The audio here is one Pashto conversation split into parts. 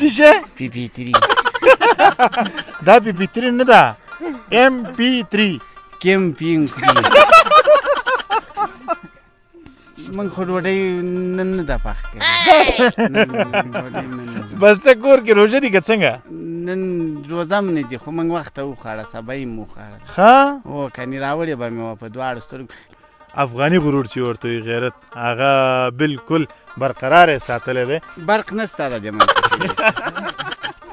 څه شی؟ پی پی 3. دا پی پی 3 نه ده، ایم پی 3. کم پینګ کړي. موږ خو ډوډۍ نن نه ده پخ کړې. بس ته کور کې روژه دي که څنګه؟ نن روزه هم نه دي، خو موږ وخته وخوړه، سبا یې هم وخوړه. ښه، هو کنې راوړې به مې وه په دواړو سترګو. افغاني غرور چې ورته وي، غیرت، هغه بالکل برقرار یې ساتلی دی. برق نسته د دې منځ.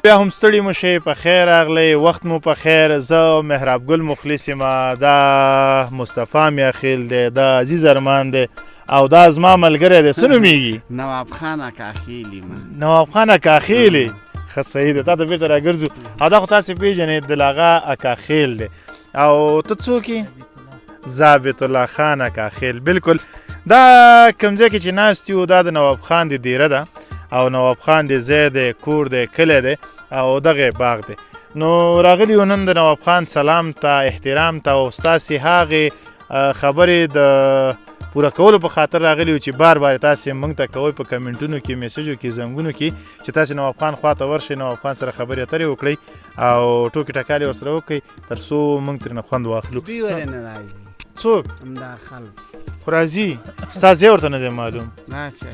بیا هم ستړي مو شئ، په خیر راغلی، وخت مو په خیر. زه محراب ګل مخلص یم، دا مصطفی میاخیل دی، دا عزیز ارمان دی، او دا زما ملګری دی. څه نومېږي؟ نواب خان اکاخیل یم. نواب خان اکاخیل یې؟ ښه صحیح دی، تا ته بېرته راګرځو. او دا خو تاسې پېژنئ، دلاغا اکاخیل دی. او ته څوک یې؟ ضابط الله خان اکاخیل. بالکل، دا کوم ځای کې چې ناست یو، دا د نواب خان د دیره ده، او نواب خان د ځای دی، کور دی، کلی دی، او دغه باغ دی. نو راغلي یو نن د نواب خان سلام ته، احترام ته، او ستاسې هغې خبرې د پوره کولو په خاطر راغلي یو چې بار بار تاسې موږ ته کوئ په کمنټونو کې، میسجو کې، زنګونو کې، چې تاسې نواب خان خواته ورشئ، نواب خان سره خبرې اترې وکړئ او ټوکې ټکالې ورسره وکړئ، تر څو موږ ترېنه خوند واخلو. دوی ولې نه راځي؟ څوک؟ همدا خلک. خو راځي، ستا ځای ورته نه دی معلوم. نه چې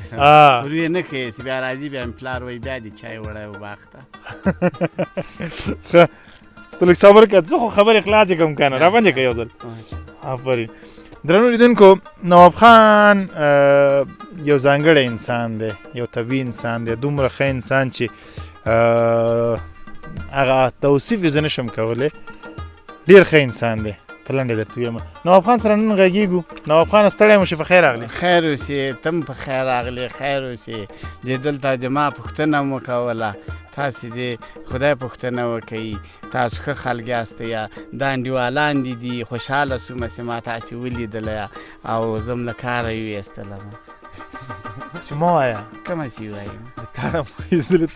ور یې نه ښیي چې بیا راځي، بیا مې پلار وایي بیا دې چای وړی و باغ ته. ښه، ته لږ صبر کړه، زه خو خبرې خلاصې کړم که نه، راباندې که یو ځل. آفرین. درنو لیدونکو، نواب خان یو ځانګړی انسان دی، یو طبیعي انسان دی، دومره ښه انسان چې هغه توصیف یې زه نه شم کولی. ډېر ښه انسان دی، په لنډه درته ووایم. نواب خان سره نن غږېږو. نواب خان، ستړی مو شي، په خیر راغلې. خیر اوسې، ته هم په خیر راغلې. خیر اوسې. د دلته د ما پوښتنه مو کوله، تاسې دې خدای پوښتنه وکړئ، تاسو ښه خلک یاستئ، دا انډیوالان دي دي، خوشحاله سوم چې ما تاسې ولیدله او زه هم له کاره یې ویستلم. څه مه وایه. کومه چې وایم؟ له کاره مو ویستلې،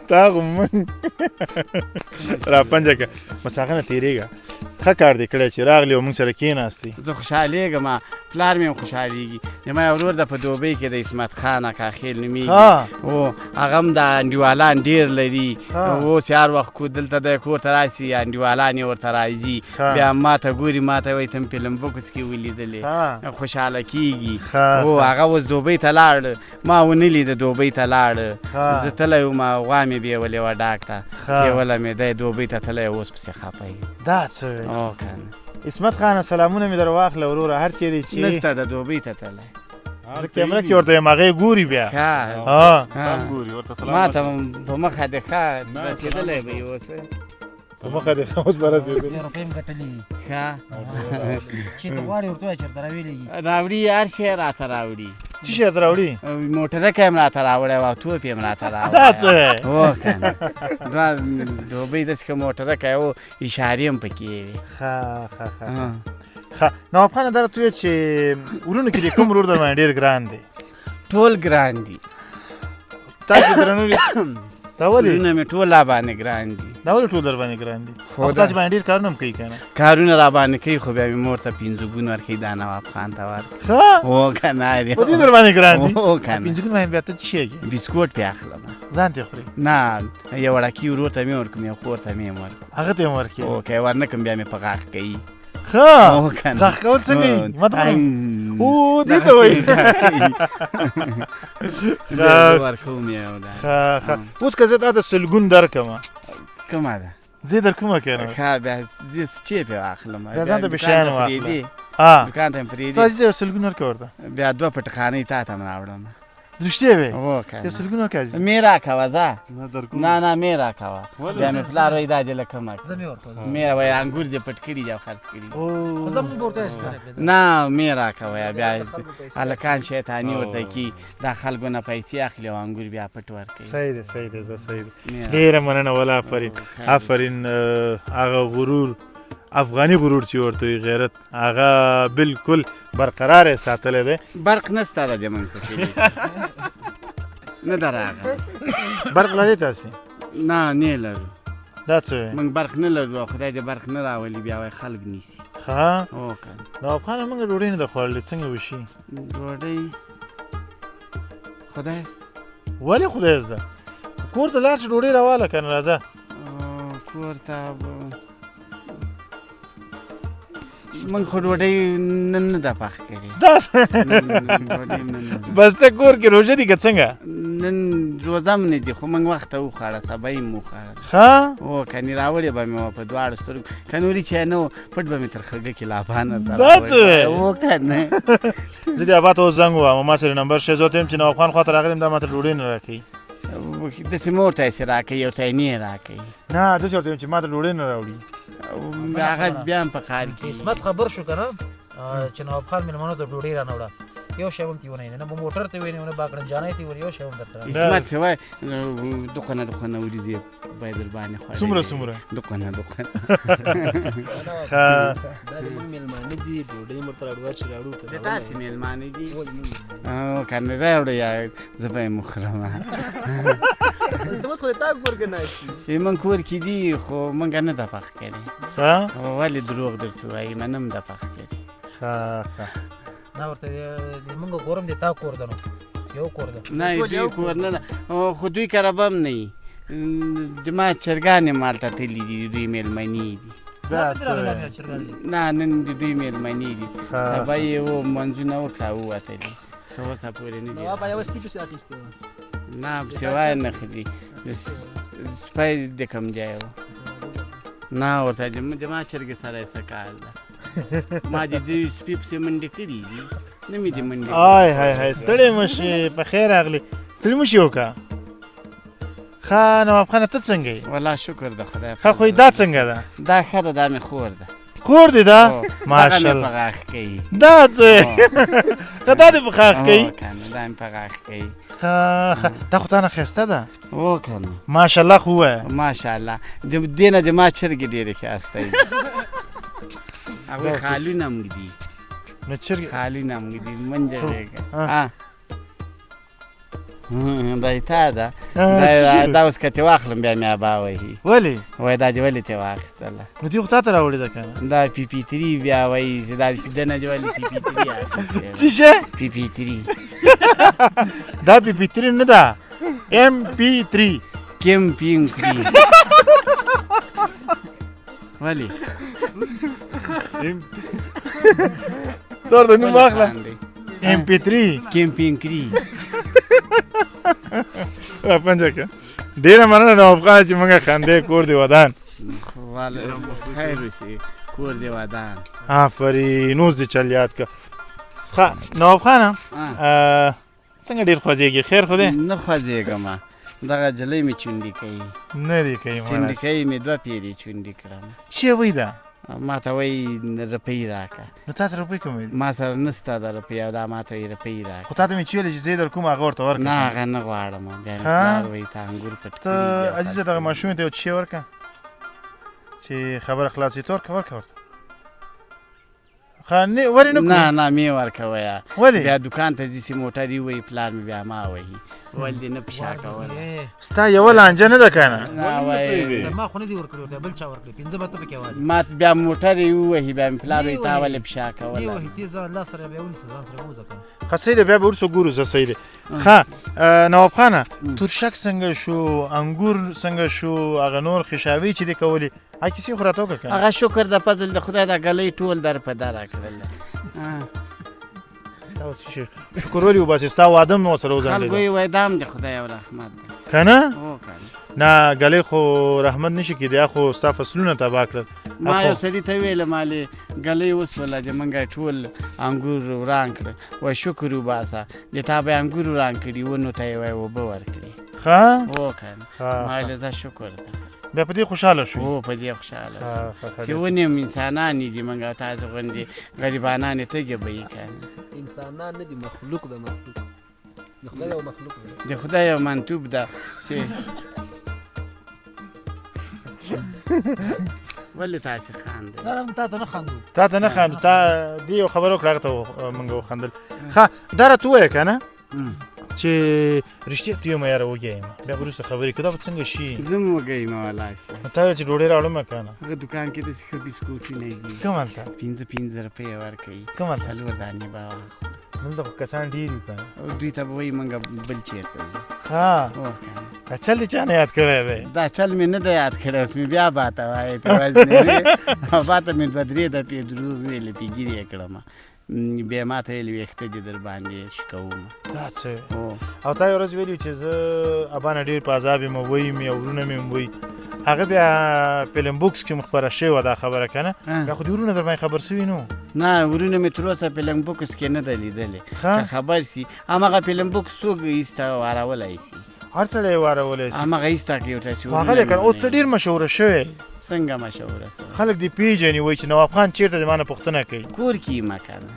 تا خو موږ را پنجه کړه. بس هغه نه تېرېږه. ښه کار دې کړی چې راغلې او موږ سره کېناستې. زه خوشحالېږم، پلار مې هم خوشحالېږي. زما یو ورور ده په دوبۍ کې د عصمت خان اکاخیل نومېږي. او هغه هم دا انډیوالان ډېر لري. اوس هر وخت کو دلته دی کور ته راشي، انډیوالان یې ورته راځي. بیا ما ته ګوري، ما ته وایي ته مې فلم بکس کې ولیدلې، خوشحاله کېږي. او هغه اوس دوبۍ ته لاړ، ما ونه لیده، دوبۍ ته لاړ. زه تللی وم، غوا مې بیولې وه ډاک ته، بیوله مې، دی دوبۍ ته تللی، اوس پسې خفه یم. دا څه وایې؟ او که نه. عصمت خانه سلامونه مې در واخله وروره، هر چېرې چې نشته، د دوبۍ ته تللی. زه کیمره کې ورته یم، هغه یې ګوري بیا. ښه. ګوري ورته سلام. ما ته په مخه دې ښه رسېدلی به یې اوس. په مخه دې ښه اوس به رسېدلی. روپۍ هم ګټلې دي. ښه. چې ته غواړې ورته ووایه چېرته راویلېږي. راوړي، هر شی راته راوړي. څه شی راته راوړي؟ موټرکه یې هم راته راوړی وه، توپ یې هم راته راوړی. دا څه وایې؟ هو که نه، دا دوبۍ داسې ښه موټرکه یې و، اشارې هم پکې وې. ښه ښه ښه ښه. نواب خانه، دا راته ووایه چې ورونو کې دې کوم ورور در باندې ډېر ګران دی؟ ټول ګران دي. تاسو درنو دا ولې؟ ورونه مې ټول را باندې ګران دي. دا ولې ټول در باندې ګران دي؟ خو او تاسو باندې ډېر کارونه هم کوي که نه؟ کارونه را باندې کوي، خو بیا مې مور ته پنځه ګون ورکوي، دا نواب خان ته ورکړه. ښه؟ هو که نه؟ په دې در باندې ګران دي؟ هو که نه. پنځه ګون باندې بیا ته څه شی کوې؟ بسکوټ پرې اخلم. ځان ته خورې؟ نه، یو وړکي ورور ته مې ورکړم، یو خور ته مې هم ورکړم. هغه ته یې هم ورکړې؟ هو، که یې ورنه کړم بیا مې په غاښ کوي. ښه. هو که نه. غاښ کول څنګه وي؟ ما ته او دې ته وایي. ورکوم یې او دا. ښه ښه. اوس که زه تا ته سلګون درکړم؟ کومه ده؟ زه در کومه که نه؟ ښه، بیا زه څه پرې واخلم؟ بیا ځان ته به شیان واخله. دوکان ته مې پرېږدي. ته عزیز یو سلګون ورکړه ورته. بیا دوه پټخانې تا ته هم راوړم. رښتیا وې؟ هو که یو سلګون ورکړه عزیز. مې راکوه ځه. نه نه مې راکوه. بیا مې پلار وایي دا دې له کومه زه مې ورکوم. مې وایي انګور دې پټ کړي دي او خرڅ کړي دي. خو زه مونږ ورته نه مې راکوه. بیا هلکان شیطاني ورته کي، دا خلکو نه پیسې اخلي او انګور بیا پټ ورکوي. صحیح دی، صحیح دی، صحیح دی. ډېره مننه ولا، آفرین آفرین. هغه غرور، افغاني غرور چې ورته وي، غیرت، هغه بالکل برقرار یې ساتلی دی. برق نسته د دې موږ په کلي کې، نه ده راغلی. برق لرئ تاسې؟ نه، نه لرو. دا څه وایې؟ موږ برق نه لرو، خدای دې برق نه راولي، بیا وایي خلک نیسي. ښه. هو که نه. نواب خانه، موږ ډوډۍ نه ده خوړلې، څنګه وشي؟ ډوډۍ خدای ست. ولې خدای زده؟ کور ته لاړ شه، ډوډۍ راواله که نه راځه. کور ته موږ خو ډوډۍ نن نه ده پخ کړې. بس ته کور کې روژه دي که څنګه؟ نن روزه هم نه دي، خو موږ وخته وخوړه، سبا یې هم وخوړه. ښه هو کنې راوړې به مې وه په دواړو سترګو، که نوري چای نه و پټ به مې تر خږه کې لابان ورته دا څه وایې؟ هو که نه. زه دې ابا ته اوس زنګ ووهم، ما سره نمبر شی، زه ورته وایم چې نواب خان خواته راغلی یم، دا ماته ډوډۍ نه راکوي. داسې مې ورته هسې راکوي او ته یې نه راکوي. نه داسې ورته وایم چې ماته ډوډۍ نه راوړي. هغه بیا هم په کار کې قسمت خبر شو که نه چې نواب خان مېلمنو ته ډوډۍ رانه وړه، یو شی هم ترې ونه وینې، نه به موټر ته وینې، نه باکړنجانۍ ته وینې، یو شی هم درته رانه. عصمت څه وایي؟ دقنه دقنه وریځې باید در باندې خوړلې. څومره څومره؟ دقنه دقنه. ښه دا د موږ مېلمانه دي، ډوډۍ مو ورته راوړو چې راوړو که د تاسې مېلمانه دي؟ هو، زموږ که نه راوړئ زه به یې وخورم. ته اوس خو د تا کور کې ناست یې. موږ کور کې دي، خو موږ نه ده پخ کړې. ښه ولې دروغ درته وایم، نه هم ده پخ کړې. ښه ښه. نه ورته موږ ګورم د تا کور ده، نو یو کور ده. نه دوی کور نه ده، خو دوی کره به هم نه وي. د ما چرګانې مالته تللي دي، دوی مېلمنې دي. دا څه نه نن د دوی مېلمنې دي، سبا یې و منځونه وکړه ووتلې، تر اوسه پورې نه دي. نواب یوه سپي پسې اخیستی وه. نه پسې وایه نه خلي، سپی د کوم ځای و؟ نه ورته د ما چرګې سره یې څه کار ده؟ ما د دوی سپي پسې منډې کړې دي، نه مې دي منډې. آی های های، ستړی مه شې، په خیر راغلې. ستړي مه شې وکړه. ښه نواب خانه ته څنګه یې؟ والله شکر د خدای. ښه خو دا څنګه ده؟ دا ښه ده، دا مې خور ده. خور دې ده؟ ماشاءالله. په غاښ کوي. دا څه؟ ښه دا دې په غاښ کوي؟ هو که نه، دا مې په غاښ کوي. ښه ښه، دا خو تا نه ښایسته ده. هو که نه. ماشاءالله خو ووایه. ماشاءالله، د دې نه د ما چرګې ډېرې ښایسته دي. هغوی خالونه هم ږدي. نو چرګې خالونه هم ږدي، منجه ها دا یې تا ده. دا اوس که ترې واخلم بیا مې ابا وهي. ولې؟ وایي دا دې ولې ترې واخیستله؟ نو دې خو تا ته راوړې ده که نه؟ دا پي پي تري بیا وایي چې دا دنه دې ولې پي پي تري اخیستې؟ څه شی؟ پي پي تري. دا پي پي تري نه ده، ایم پي تري. کیم پیم کړي. ولې؟ تور د نوم واخله. ایم پی 3 کیم پیم کړي. را پنجه که. ډېره مننه نواب خان چې موږ خندې، کور دې ودان. خیر اوسې، کور دې ودان. آفرین، اوس دې چل یاد که. ښه نواب خانه څنګه ډېر خوځېږې؟ خیر خو دی؟ نه خوځېږم، دغه جلۍ مې چونډي کوي. نه دې کوي؟ چونډي کوي مې، دوه پیرې چونډي کړم. چې وایي دا؟ ما ته وایي روپۍ راکړه. نو تا سره روپۍ کومې دي؟ ما سره نشته د روپۍ، او دا ما ته وایي روپۍ راکړه. خو تا ته مې چې ویلې چې زه یې در کوم، هغه ورته ورکړه. نه هغه نه غواړم، بیا مې پلار وایي تا انګور پټ کړي. ته عزیزه دغه ماشومې ته یو څه شی ورکړه چې خبره خلاصه شي. ته ورکړه، ورکړه ورته. ښه نه ورې نه کوم. نه نه مې ورکویه. ولې؟ بیا دکان ته ځي چې موټر یې وهي، پلار مې بیا ما وهي، ولې دې نه په شا کوله؟ ستا یوه لانجه نه ده که نه؟ نه وایي ما خو نه دي ورکړي ورته، بل چا ورکړي، پنځه به ته پکې والي. ما بیا موټر یې ووهي، بیا مې پلار وایي تا ولې په شا کوله؟ نه وهي، تېز لاس سره بیا ونیسه، ځان سره بوځه که نه. ښه صحیح دی، بیا به ورڅو ګورو. زه صحیح دی. ښه نواب خانه، ترشک څنګه شو، انګور څنګه شو، هغه نور خشاوې چې دې کولې، هغه کیسې خو راته وکړه که نه؟ هغه شکر د فضل د خدای دا ګلۍ ټول در په در کړل. دا اوس څه شی شکر ولې وباسې؟ ستا واده هم ورسره وځنډېده. خلکو یې وایي دا هم د خدای یو رحمت دی که نه؟ هو که نه. نه ګلۍ خو رحمت نشي کېدی، هغه خو ستا فصلونه تباه کړل. ما یو سړي ته ویل مالې ګلۍ وسوله د موږ ټول انګور وران کړل، وایي شکر وباسه د تا به انګور وران کړي، ونو ته یې وایي اوبه ورکړي. ښه هو که نه. ما ویل ځه شکر ده. بیا په دې خوشحاله شو؟ هو په دې خوشحاله شو چې ونې هم انسانان دي، موږ او تاسو غوندې غریبانان یې تږي به یي که نه. انسانان نه دي، مخلوق ده، مخلوق د خدای یو مخلوق ده، د خدای یو منتوب ده چې ولې تاسې خاندئ؟ نه نه تا ته نه خاندو. تا ته نه خاندو، تا دې یو خبره وکړه هغه ته موږ وخندل. ښه دا راته ووایه که نه، چې رښتیا ته یم یاره وږی یم، بیا به وروسته خبرې کوو، دا به څنګه شي؟ زه هم وږی یم ولا شي. نو تا ویل چې ډوډۍ راوړم که نه؟ هغه دکان کې داسې ښه بسکوټونه دي. کوم هلته؟ پنځه پنځه روپۍ یې ورکوي. کوم هلته؟ څلور دانې به واخلو. دلته خو کسان ډېر وي که نه؟ دوی ته به وایي موږ بل چېرته ځو. ښه، دا چل دې چا نه یاد کړی دی؟ دا چل مې نه دی یاد کړی، اوس مې بیا باته وایې پې وزنې بابا ته مې دوه درې دفعې دروغ ویلې، پې ګیرې یې کړم، بیا ما ته ویل ویښته دې در باندې شکوم. دا څه؟ او تا یو ورځ ویلي چې زه ابا نه ډېر په عذاب یم، وایي مې او وروڼه مې هم وایي، هغه بیا فلم بوکس کې هم خپره شوې وه دا خبره که نه؟ بیا خو دې وروڼه در باندې خبر سوي نو؟ نه، وروڼه مې تر اوسه فلم بوکس کې نه ده لیدلې. که خبر سي هماغه فلم بوکس څوک ایسته وارولی سي؟ هر سړی یې وارولی سي. هماغه ایسته کې ورته چې خو هغه دی که نه اوس ته ډېر مشهوره شوی. څنګه مشهوره سوی؟ خلک دې پېژني، وایي چې نواب خان چېرته دی، ما نه پوښتنه کوي. کور کې یم که نه؟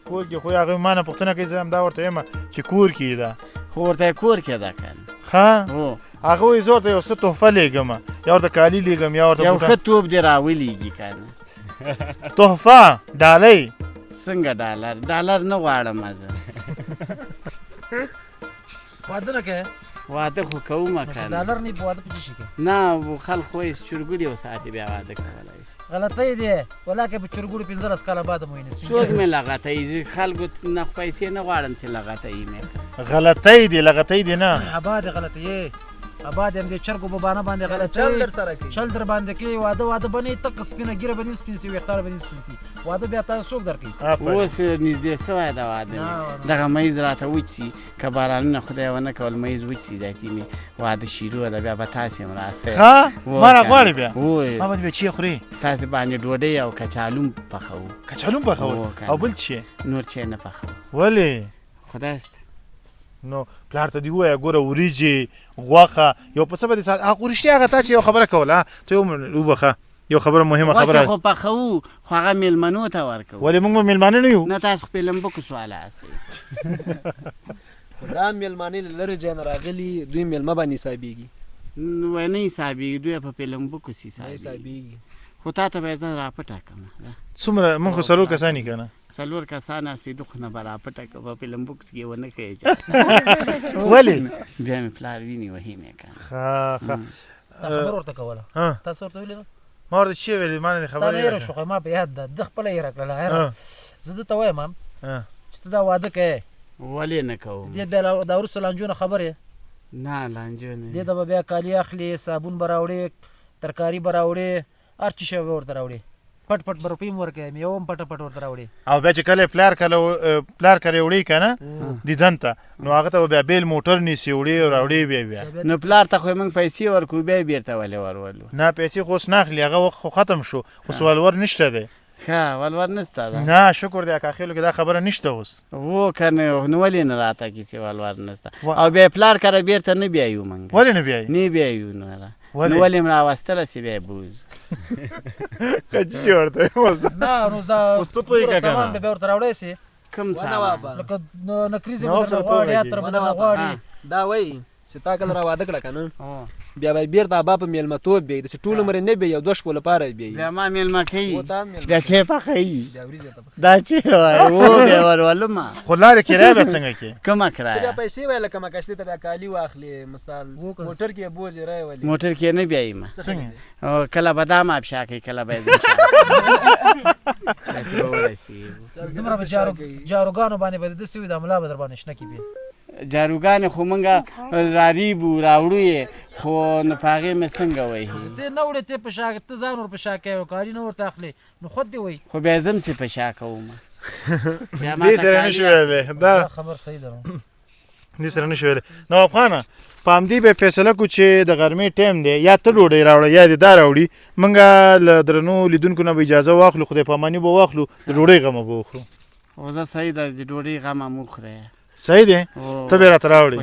کور کې خو هغه ما نه پوښتنه کوي، زه همدا ورته یم چې کور کې ده. خو ورته کور کې ده که نه؟ ښه، هغه وایي زه ورته یو څه تحفه لېږم، یا ورته کالي لېږم، یا ورته یو ښه توپ دې راولېږي که نه. تحفه ډالۍ. څنګه ډالر؟ ډالر نه غواړم زه. واده نه کوې؟ واده خو کوم که نه. ډالر نه په واده په څه شي کوې؟ نه، خلک وایي چې چرګوړي وساتي بیا واده کولی شي. غلطۍ دی ولاکه په چرګوړي 15 کاله بعد مو وینې. څوک مې لغتۍ؟ خلکو نه خو پیسې نه غواړم چې لغتۍ مې. غلطۍ دی، لغتۍ دی نه. ابا دې غلطۍ، ابا دې همدې چرګو په بانه باندې غلطۍ چل در سره کوي، چل در باندې کوي. واده واده به نه تک سپینه ږیره به نیم سپین سي، ویښتانه به نیم سپین سي، واده بیا تاسو څوک درکوي؟ اوس نږدې سوی ده واده مې، دغه میز راته وچ سي، که بارانونه خدای ونه کول میز وچ سي، داسې مې واده شروع ده، بیا به تاسې هم راسئ. ښه، ما راغواړې بیا؟ ما باندې بیا چی خورې؟ تاسې باندې ډوډۍ او کچالو پخوو. کچالو پخوو او بل چی؟ نور چی نه پخوو. ولې؟ خدای سته. نو پلار ته دې ووایه ګوره وریجې، غوښه، یو پسه به دې سات. هغه رښتیا هغه تا چې یو خبره کوله، ته یو وبخښه، یو خبره مهمه خبره. غوښه خو پخوو، خو هغه میلمنو ته ورکوو. ولې موږ به میلمانه نه یو؟ نه، تاسو خو پیلمبوکو والا یاستئ. خو دا میلمانه له لرې ځای نه راغلي، دوی میلمه باندې حسابېږي. وایي نه حسابېږي، دوی په پیلمبوکو حسابېږي. خو تا ته به یې زه راپټه کړم. څومره؟ موږ خو څلور کسان یې که نه؟ څلور کسان یاستئ، دوی خو نه به راپټه کړم، په پیلمبوکس کې یې ونه ښیې. ولې؟ بیا مې پلار ویني وهي مې که نه. ښه ښه، دا خبره ورته کوله. تاسو ورته ویلې ده؟ ما ورته چې ویلې، ما نه دې خبره تا نه هېره شو، خو ما په یاد ده، ده خپله هېره کړله. هېره زه ده ته وایم چې ته دا واده کوې. ولې نه کوم؟ دې بیا دا وروسته لانجو نه خبر یې؟ نه، لانجو نه. دې ته به بیا کالي اخلې، صابون به راوړې، ترکاري به راوړې، هر څه شی به ورته راوړې، پټ پټ به روپۍ هم ورکوې، مېوه هم پټه پټه ورته راوړې. او بیا چې کله پلار کله وړي که نه دیدن ته، نو هغه ته به بیا بېل موټر نیسي، وړي او راوړي بیا بیا. نو پلار ته خو موږ پیسې ورکوو، بیا یې بېرته ولې ورولو؟ نه، پیسې خو اوس نه اخلي، هغه وخت خو ختم شو، اوس ولور نشته دی. ښه، ولور نشته ده؟ نه، شکر دی اکاخېلو کې دا خبره نشته اوس. وو که نه، نو ولې نه راته کیسې ولور نشته؟ او بیا پلار کره بېرته نه بیایو موږ. ولې نه بیایي؟ نه بیایو نو. نو ولې هم راوستله چې بیا یې بوځو؟ ښه ورته نه، نو دا اوس ته پوهېږه که نه؟ سامان به بیا ورته راوړی سي. کوم سامان؟ لکه نکریزې به درنه غواړي، عطر به درنه غواړي. دا وایي چې تا کله را واده کړه که نه، بیا به یې بېرته ابا په میلمتوب بیایي، داسې ټول عمر یې نه بیایي، یو دوه شپو لپاره یې بیایي. بیا ما میلمه کوي، بیا چای پخوي، دا چې وایي و بیا ورولمه. خو لارې کرایه بیا څنګه کې؟ کومه کرایه؟ بیا پیسې وایي لکه مکشتې ته بیا کالي واخلې، مثال موټر کې یې بوځې رایې ولې. موټر کې یې نه بیایي ما، کله به دا ما پشا کوي، کله به یې ورسېږو. دومره به جاروګانو باندې به داسې وي، دا ملا به در باندې شنه کړي بیا. جاروګانې خو مونږ راریبو راوړو یې، خو نو په هغې مې څنګه وهي؟ ته نه وړې، ته په شا ته ځان ور په شا کوې او کالي نه ورته اخلې، نو خود دې وایي. خو بیا زه هم چې په شا کوم. دې سره نه شو ویلی، دا خبر صحیح ده، دې سره نه شو ویلی. نواب خانه، په همدې به فیصله کړو چې د غرمې ټایم دی، یا ته ډوډۍ راوړه یا دې دا راوړي. موږ له درنو لیدونکو نه به اجازه واخلو، خدای پاماني به واخلو، د ډوډۍ غمه به وخورو. خو زه صحیح ده، د ډوډۍ غمه مو خورې. صحیح دی، ته به یې راته راوړې.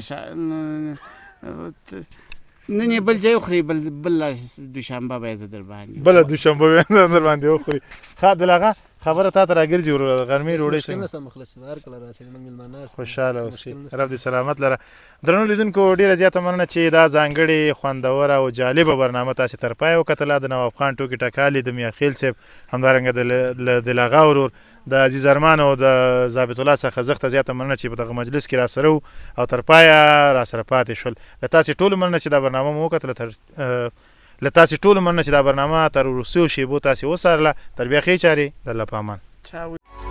نن یې بل ځای وخوري، بله دوشنبه به یې زه در باندې بله دوشنبه به یې در باندې وخوري. ښه عبدالله خبره تا ته راګرځي وروره، د غرمې ډوډۍ مشکل څنګه؟ نشته مخلص، هر کله راشئ، زموږ مېلمانه یاست. خوشحاله څه اوسې، مشکل نشته. رب دې سلامت لره. درنو لیدونکو، ډیره زیاته مننه چې دا ځانګړې، خوندوره او جالبه برنامه تاسې تر پایه وکتله. د نواب خان ټوکې ټکالې، د میاخیل صاحب، همدارنګه د له دلاغا ورور، د عزیز ارمان او د ضابط الله څخه زښته زیاته مننه چې په دغه مجلس کې راسره وو او تر پایه راسره پاتې شول. له تاسې ټولو مننه چې دا برنامه مو وکتله. تر له تاسې ټولو مننه چې دا برنامه تر وروستیو شیبو تاسې وڅارله. تر بیا ښې چارې، د الله په امان. چا.